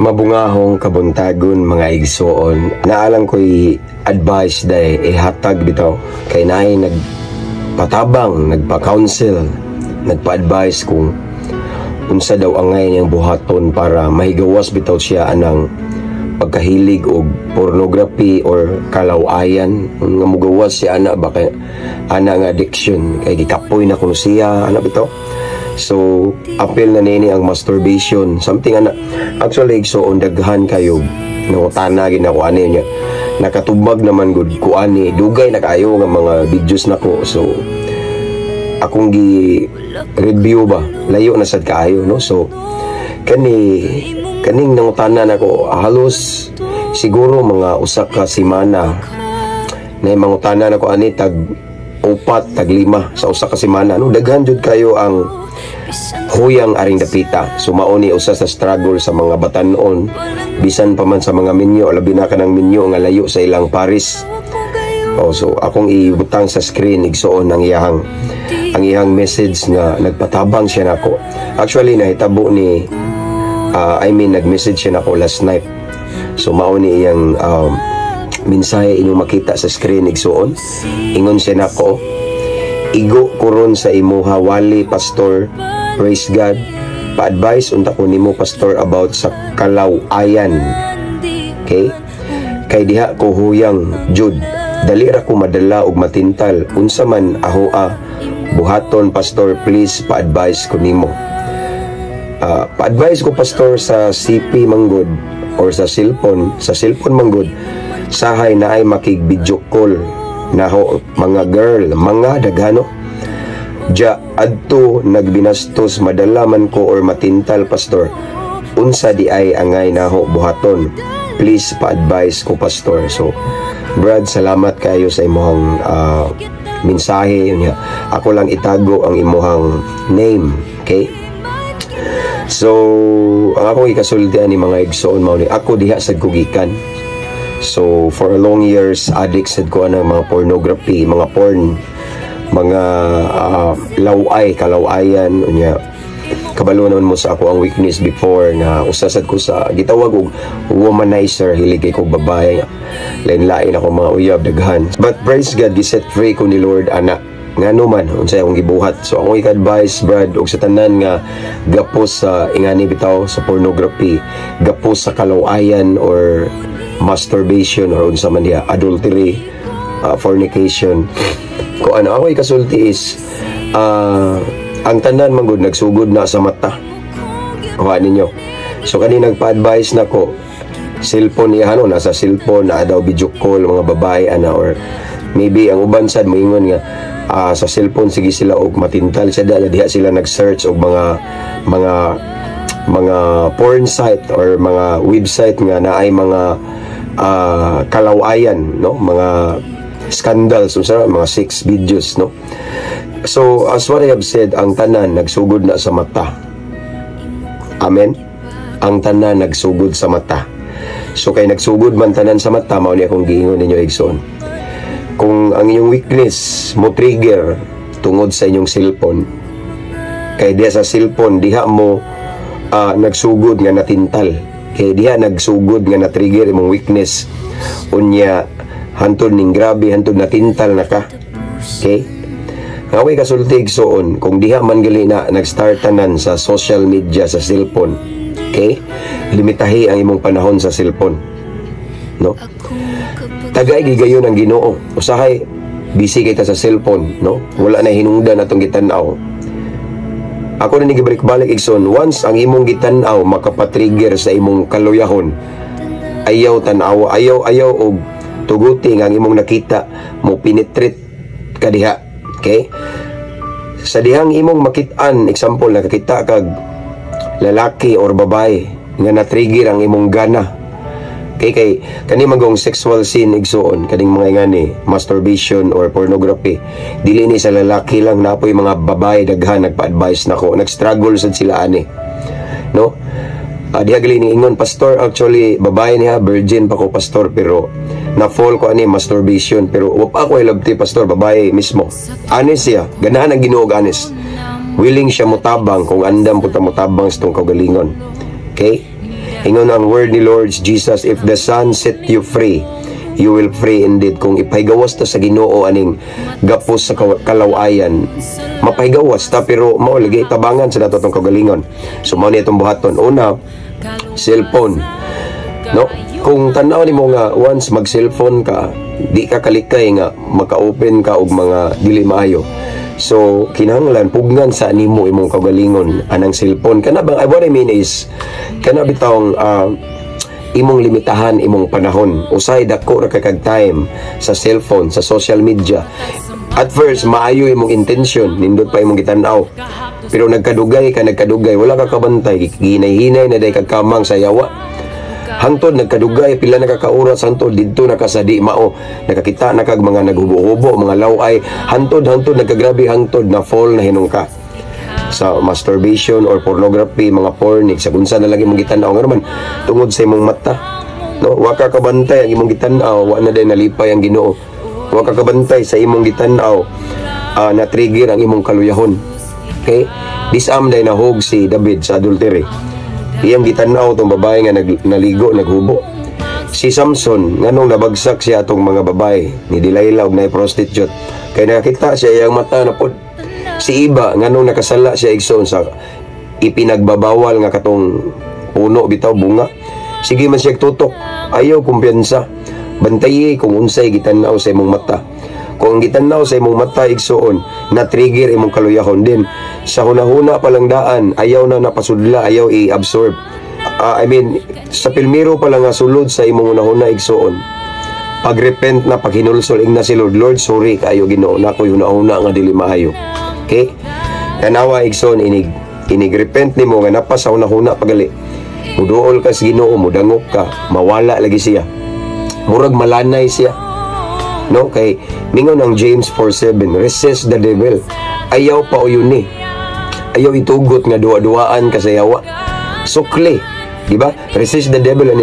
Mabungahong kabuntagon, mga igsoon. Naa lang ko'y advice day ihatag bitaw kay naay nagpatabang, nagpa-counsel, nagpa-advise kung unsa daw angay niyang buhaton para mahigawas bitaw siya anang pagkahilig og pornography or kalawayan nga mugawas siya ana ba kay ana nga addiction kay gikapoy na kuno siya ana bitaw. So, apil na nini ang masturbation, something ana. Actually, igsoon, daghan kayo nangutana gid nako ani niya. Nakatubag naman gud ko ani, dugay na kayo nga mga videos nako. So, akong gi review ba, layo na sad kaayo, no? So, kaning nangutana nako, halos siguro mga usa ka semana na mangutana nako ani, tag upat, tag lima sa usa ka semana, no? Daghan jud kayo ang huyang aring dapita. So mao ni usa sa struggle sa mga batanon, bisan pa man sa mga minyo, labi na kanang minyo nga layo sa ilang paris. Oh, so akong ibutang sa screen, igsoon, ang iyang message nga nagpatabang siya nako. Actually, nahitabo ni I mean, nag-message siya nako last night. So mao ni iyang mensahe, inyong makita sa screen, igsoon. Ingon siya nako, "Igo ko ron sa imuha wali, Pastor. Praise God. Pa-advise unta ko nimo, Pastor, about sa kalawayan. Okay? Kay diha ko huyang jud. Dali ra ko madala og matintal. Unsa man ahoa buhaton, Pastor? Please pa-advise ko nimo." Pa-advise ko, Pastor, sa CP manggod or sa cellphone, sa cellphone manggod sahay na ay makig video call naho mga girl, mga daghano ja adto nagbinastos, madala man ko or matintal, Pastor. Unsa di ay angay naho buhaton? Please pa-advise ko, Pastor." So Brad, salamat kayo sa imong mensahe. Yun nga, ako lang itago ang imuhang name, okay? So ang akong ikasultian ni mga igsoon, mao ni ako diha sa kugikan. So for a long years, addict sad ko anang mga pornography, mga porn, mga laway, kalawayan. Unya kabalo naman mo sa ako ang weakness before nga usa sad ko sa gitawag og womanizer, hilig kay ko babae, lain-lain ako mga uyab, daghan. But praise God, giset free ko ni Lord ana. Ngano man, unsay akong gibuhat? So akong i-advise, Brad, og sa tanan nga gapos sa ingani bitaw, sa pornography, gapos sa kalawayan or masturbation or unsa man diha, adultery, fornication ko ano, ako ikasulti is ang tanan man gud nagsugod na sa mata. Kuha ninyo. So kani nagpa-advise na ko, cellphone niya ano, nasa cellphone na daw video call mga babae ana, or maybe ang uban sad moingon nga sa cellphone sige sila og matintal siya diha sila nag-search og mga porn site or mga website nga naay mga kalawayan, no, mga scandals, unsa, mga sex videos, no? So as what I have said, ang tanan nagsugod na sa mata. Amen. Ang tanan nagsugod sa mata. So kay nagsugod man tanan sa mata, mao ni akong giingon ninyo, igsoon, kung ang inyong weakness mo trigger tungod sa inyong cellphone, kay diha sa cellphone diha mo nagsugod nga natintal, kay diha nagsugod nga na-trigger imong weakness, unya hantod ning grabe, hantod natintal na ka. Okay? Nga way kasulti, igsoon, kung diha man gali na nag-start tanan sa social media, sa cellphone, okay, limitahi ang imong panahon sa cellphone, no? Tagay gigayon ang Ginoo. Usahay busy kay ta sa cellphone, no? Wala na hinungdan atong gitan-aw. Ako na ni gibalik-balik, igsoon, once ang imong gitan-aw makapatrigger sa imong kaluyahon, ayaw tan-aw, ayaw ayaw og tuguti nga ang imong nakita mo penetrate ka diha. Okay? Sa dihang imong makit-an, example, nakakita kag lalaki or babae nga na-trigger ang imong gana. Kay kani magong sexual sin, igsuon, kaning mga ingani, masturbation or pornography. Dili ni sa lalaki lang, napoy mga babae daghan nagpa-advise nako, nag-struggle sad sila ani. No? Diha gali ni ingon, "Pastor, actually babae niya, virgin pa ko, Pastor, pero na-fall ko ani masturbation, pero wa pa ako hilabti, Pastor." Babae mismo. Honest siya, ganahan ang Ginoo og honest. Willing siya mutabang kung andam punta mutabang sa tong kaugalingon. Okay? Ingon ang word ni Lord Jesus, "If the Son set you free, you will free indeed." Kung ipahigawas ta sa Ginoo aning gapos sa kalawayan, mapahigawas ta, pero mao lagi tabangan sa nato atong kaugalingon. So mao ni atong buhaton. Una, cellphone. No? Kung tan-aw nimo nga once mag-cellphone ka, di ka kalikay nga maka-open ka og mga dili maayo. So kinahanglan pugnan sa nimo imong kaugalingon anang cellphone. Kana bang, what I mean is kana bitawng imong limitahan imong panahon. Usay dako ra kay kag time sa cellphone, sa social media. At first maayo imong intention, nindot pa imong gitan-aw. Pero nagkadugay ka, nagkadugay, wala ka kabantay, ginay-hinay na day kag kamang sa yawa. Hangtod nagkadugay pila na ka oras, hangtod didto na ka sa di mao, nakakita na kag mga naghubo-hubo, mga laway, hangtod hangtod nagkagrabe, hangtod na fall na hinong ka sa masturbation or pornography, mga porn, sa unsa na lang imong gitan-aw. Ngano man? Tungod sa imong mata, no? Wa ka kabantay ang imong gitan-aw, wa na day nalipay ang Ginoo. Wa ka kabantay sa imong gitan-aw, na trigger ang imong kaluyahon. Okay, disam day nahog si David sa adultery, iyang gitan-aw tong babae nga naligo, naghubo. Si Samson, nganong nabagsak siya atong mga babae ni Delilah og nay prostitute? Kay nakakita siya, iyang mata na pod. Si Eva, nganong nakasala siya, igsoon, sa ipinagbabawal nga katong puno bitaw, bunga? Sige man siya tutok. Ayaw kumpiyansa. Bantayi kung unsay gitan-aw sa imong mata. Kung ang gitan-aw sa imong mata, igsoon, na trigger imong kaluyahon din sa hunahuna pa lang daan, ayaw na napasudla, ayaw i-absorb. I mean, sa pilmiro pa lang nga sulod sa imong hunahuna, igsoon, pag-repent na, paghinulsol, ingna si Lord, "Lord, sorry kayo, Ginoo, na ako'y hunahuna nga dili maayo." Okay, tanawa, igsoon, inig inig repent nimo nga napa sa hunahuna pagali, muduol ka sa Ginoo, mudangop ka, mawala lagi siya, murag malanay siya, no? Kay mingon ang James 4:7, "Resist the devil." Ayaw pa uyon ni, ayaw itugot nga duwa-duwaan ka sa yawa. Sukli, di ba? "Resist the devil and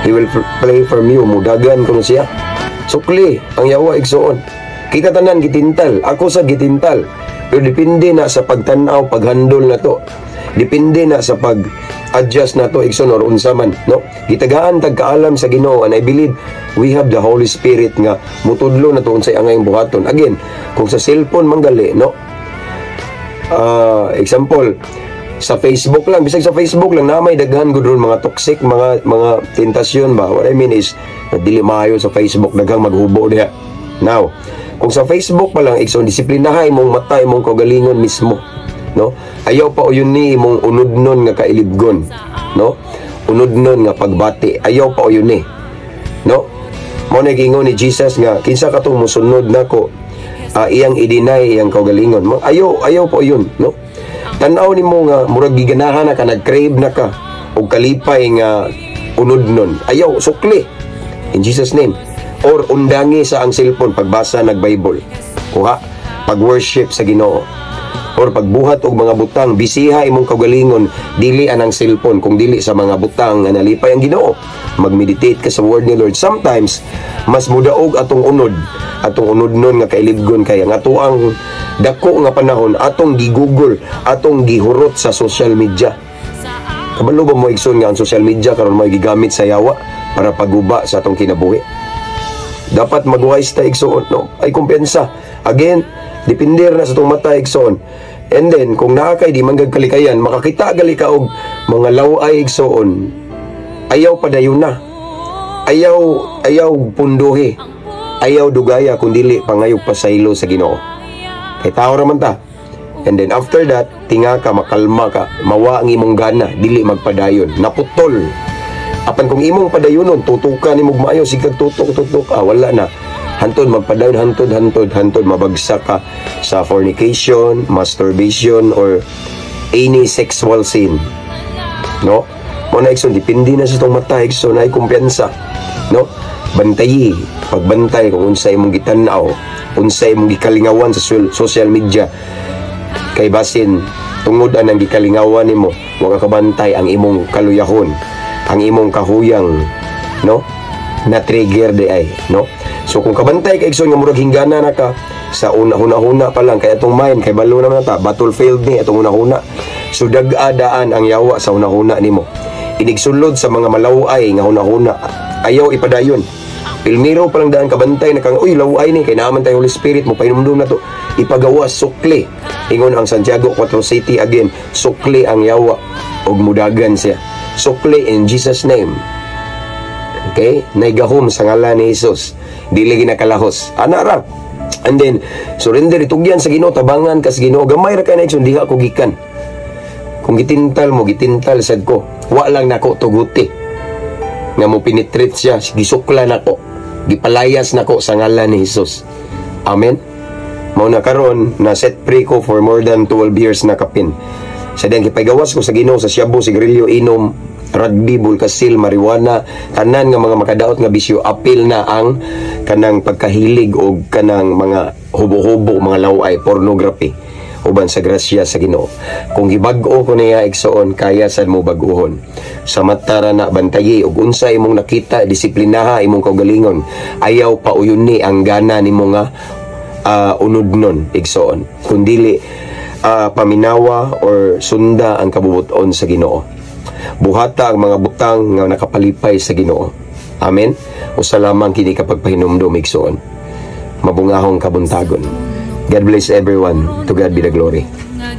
he will flee from you." Mudagan kuno siya. Sukli ang yawa, igsoon. Kita tanan gitintal, ako sa gitintal, pero depende na sa pagtan-aw, paghandol na to, depende na sa pag adjust na to, igsoon, or unsa man, no? Gitagaan tag kaalam sa Ginoo, and I believe we have the Holy Spirit nga mutudlo na to unsay angay buhaton. Again, kung sa cellphone manggali, no, example sa Facebook lang, bisag sa Facebook lang na may daghan gud ron mga toxic, mga tentasyon ba. What I mean is dili maayo sa Facebook, daghang maghubo diha. Now, kung sa Facebook pa lang, igsoon, disiplinaha imong mata, imong kaugalingon mismo, no? Ayaw pa uyon ni imong unodnon nga kailibgon, no, unodnon nga pagbati, ayaw pa uyon ni, no? Mo na giingon ni Jesus nga kinsa katong musunod nako, iyang i-deny iyang kaugalingon. Ayaw ayaw po yun, no? Tan-aw nimo nga murag giganahan na ka, nag-crave na ka og kalipay nga unodnon, ayaw, sukli in Jesus' name, or undangi sa ang cellphone, pagbasa nag Bible, kuha pag-worship sa Ginoo or pagbuhat og mga butang. Bisiha imong kaugalingon, dili anang cellphone kung dili sa mga butang nga nalipay ang Ginoo. Magmeditate ka sa word ni Lord. Sometimes mas mudaog atong unod, atong unodnon nga kailibgon, kay ang atoang dako nga panahon atong gigugol, atong gihurot sa social media. Kabalo ba mo, igsoon, nga ang social media karon mo gigamit sa yawa para pagguba sa atong kinabuhi? Dapat mag-wise ta, igsoon, no? Ay kumpiyansa. Again, depende na sa atong mata, igsoon. And then kung naa kay di man kalikayan, makakita gali ka og mga laway, igsoon, ayaw padayon na, ayaw ayaw punduhi, ayaw dugaya, kung dili pangayog pasaylo sa Ginoo, kay tao ra man ta. And then after that, tinga ka, makalma ka, mawa ang imong gana, dili magpadayon, naputol. Apan kung imong padayonon, tutukan nimo maayo, sigag tutok tutok, ah, wala na, hantod magpadayon, hantod hantod hantod mabagsak ka sa fornication, masturbation or any sexual sin, no? Mo na, igsoon, depende na sa tong mata, igsoon, ay kumpiyansa, no? Bantayi, pagbantay kung unsa imong gitan-aw, unsa imong gikalingawan sa social media, kay basin tungod anang gikalingawan nimo, wa ka kabantay, ang imong kaluyahon, ang imong kahuyang, no, na trigger di ay, no? So kung kabantay ka, igsoon, nga murag hinggana na ka sa una, huna-huna pa lang, kay atong mind, kay balo naman ta, battlefield ni atong huna-huna. So dag-adaan ang yawa sa huna-huna nimo. Inigsulod sa mga malaway nga hunahuna, ayaw ipadayon. Pilmiro pa lang daan kabantay na kang, "Uy, laway ni," kay naaman tayo Holy Spirit mo pahinumdum na to. Ipagawas, sukli. Ingon ang Santiago 4 City again, sukli ang yawa og mudagan siya. Sukli in Jesus' name. Okay? Naigahom sa ngalan ni Jesus. Dili ginakalahos. Ana ra. And then, surrender, itugyan sa Ginoo, tabangan ka sa Ginoo. Gamay ra kay na diha ko gikan. Kung gitintal mo, gitintal sad ko. Wa lang nako tuguti nga mo penetrate siya, gisukla nako. Gipalayas nako sa ngalan ni Jesus. Amen. Mao na karon na set free ko for more than 12 years na kapin. Sa diyang gipagawas ko sa Ginoo sa shabu, sigarilyo, inom, rugby, bulkasil, marijuana, tanan nga mga makadaot nga bisyo, apil na ang kanang pagkahilig og kanang mga hubo-hubo, mga laway, pornography, uban sa grasya sa Ginoo. Kung gibag-o ko niya, igsoon, kaya sad mo bag-ohon. Sa mata ra na, bantayi ug unsa imong nakita, disiplinaha imong kaugalingon. Ayaw pa uyuni ang gana nimo nga unod nun, igsoon. Kundili paminawa or sunda ang kabubuton sa Ginoo. Buhata ang mga butang nga nakapalipay sa Ginoo. Amen. Usa lamang kini kapag pahinumdum, igsoon. Mabungahong kabuntagon. God bless everyone. To God be the glory. Nga